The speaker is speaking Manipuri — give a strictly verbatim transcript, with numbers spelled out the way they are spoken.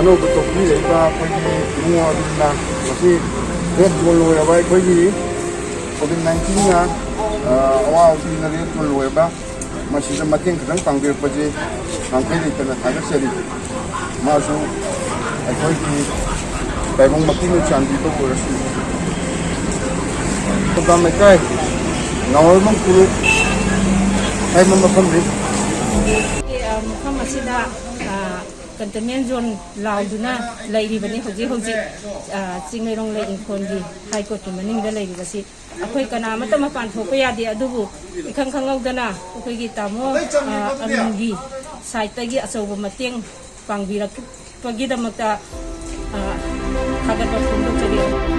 ꯑꯅꯧꯕ ꯆꯧꯀꯤ ꯂꯩꯕ ꯑꯩꯈꯣꯏꯒꯤ ꯏꯕꯨꯡꯉꯣ ꯑꯗꯨꯅ ꯉꯁꯤ ꯔꯦꯠ ꯖꯣꯟ ꯑꯣꯏꯔꯕ ꯑꯩꯈꯣꯏꯒꯤ ꯀꯣꯚꯤꯗ ꯅꯥꯏꯟꯇꯤꯟꯅ, ꯑ, ꯑꯋꯥꯕ ꯄꯤꯗꯨꯅ ꯔꯦꯠ ꯖꯣꯟ ꯑꯣꯏꯔꯕ ꯃꯁꯤꯗ ꯃꯇꯦꯡ ꯈꯤꯇꯪ ꯄꯥꯡꯕꯤꯔꯛꯄꯁꯦ ꯉꯝꯈꯩ ꯂꯩꯇꯅ ꯊꯥꯒꯠꯆꯔꯤ꯫ ꯃꯥꯁꯨ ꯑꯩꯈꯣꯏꯒꯤ ꯇꯥꯏꯕꯪ ꯃꯄꯨꯅ ꯆꯥꯟꯕꯤꯕ ꯑꯣꯏꯔꯁꯨ꯫ ꯊꯧꯕꯥꯜ ꯂꯩꯀꯥꯏ ꯅꯥꯎꯔꯩꯕꯝ ꯀꯣꯂꯨꯞ ꯍꯥꯏꯕ ꯃꯐꯝꯅꯤ꯫ ꯑ, ꯃꯐꯝ ꯑꯁꯤꯗ, ꯑ, ꯀꯟꯇꯦꯟꯃꯦꯟ ꯖꯣꯟ ꯂꯥꯎꯗꯨꯅ ꯂꯩꯔꯤꯕꯅꯤ ꯍꯧꯖꯤꯛ ꯍꯧꯖꯤꯛ, ꯑ, ꯆꯤꯡꯃꯩꯔꯣꯡ ꯂꯩ ꯏꯪꯈꯣꯜꯒꯤ ꯍꯥꯏ ꯀꯣꯔꯠꯀꯤ ꯃꯅꯤꯡꯗ ꯂꯩꯔꯤꯕꯁꯤ꯫ ꯑꯩꯈꯣꯏ ꯀꯅꯥ ꯑꯃꯠꯇ ꯃꯄꯥꯟ ꯊꯣꯛꯄ ꯌꯥꯗꯦ, ꯑꯗꯨꯕꯨ ꯏꯈꯪ ꯈꯪꯍꯧꯗꯅ ꯑꯩꯈꯣꯏꯒꯤ ꯇꯥꯃꯣ, ꯑ, ꯑꯔꯨꯟꯒꯤ ꯁꯥꯏꯠꯇꯒꯤ ꯑꯆꯧꯕ ꯃꯇꯦꯡ ꯄꯥꯡꯕꯤꯔꯛꯄꯒꯤꯗꯃꯛꯇ, ꯑ, ꯊꯥꯒꯠꯄ ꯐꯣꯡꯗꯣꯛꯆꯔꯤ꯫